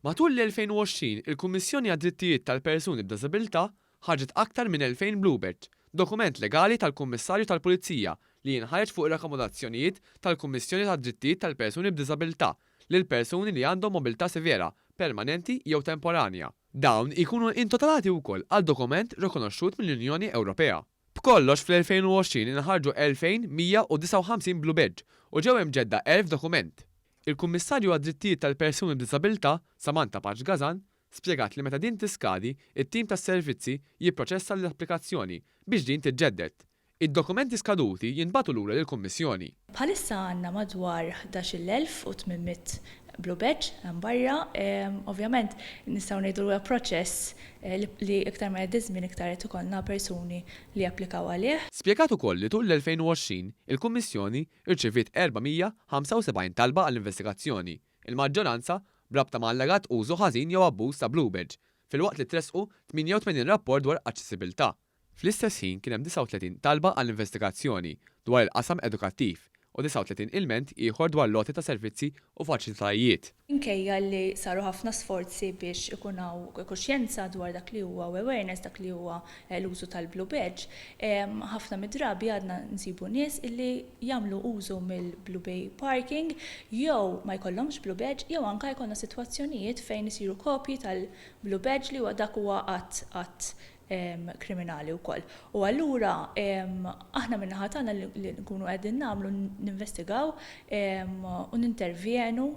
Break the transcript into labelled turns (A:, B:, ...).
A: Matul l-2020, il-Kummissjoni għad-Drittijiet tal-Persuni b'Diżabilità ħarġet aktar minn 2,000 Blue Badge, dokument legali tal-Kummissarju tal-Pulizija li jinħareġ fuq ir-rakkomandazzjonijiet tal-Kummissjoni tad-Drittijiet tal-Persuni b'Diżabilità lil persuni li għandhom mobilità severa, permanenti jew temporanja. Dawn ikunu intitolati wkoll għal dokument rikonoxxut mill-Unjoni Ewropea. B'kollox fl-2020 inħarġu 2,159 Blue Badge u ġew imġedda 1,000 dokument. Il-Kummissarju għad-Drittijiet tal-Persuni b'Diżabilità, Samantha Pace Gasan, spjegat li meta din tiskadi, it-tim tas-servizzi jipproċessa l-applikazzjoni biex din tiġġedded. Id-dokumenti skaduti jintbagħtu lura lill-Kummissjoni.
B: Bħalissa għandna madwar 11,800 Blue Badge hemm barra. Ovvjament nistgħu ngħidu huwa proċess li iktar ma jgħaddi żmien iktar qed ikollna persuni li japplikaw għalih.
A: Spjegat ukoll li tul l-2020 il-Kummissjoni rċeviet 475 talba għall-investigazzjoni, il-maġġoranza b'rabta ma' allegat użu ħażin jew abbuż ta' Blue Badge, filwaqt li tressqu 88 rapport dwar aċċessibilità. Fl-istess ħin kien hemm 39 talba għall-investigazzjoni dwar il-qasam edukattiv u 39 ilment ieħor dwar l-għoti ta' servizzi u faċilitajiet.
B: Minkejja li saru ħafna sforzi biex ikun hawn kuxjenza dwar dak li huwa awareness, dak li huwa l-użu tal-Blue Badge, ħafna mid-drabi għadna nsibu nies illi jagħmlu użu mill-Blue Bay Parking jew ma jkollhomx Blue Badge jew anke jkollna sitwazzjonijiet fejn isiru kopji tal-Blue Badge li huwa dak huwa att kriminali wkoll. U allura aħna min-naħa tagħna li nkunu qegħdin nagħmlu ninvestigaw u nintervjenu.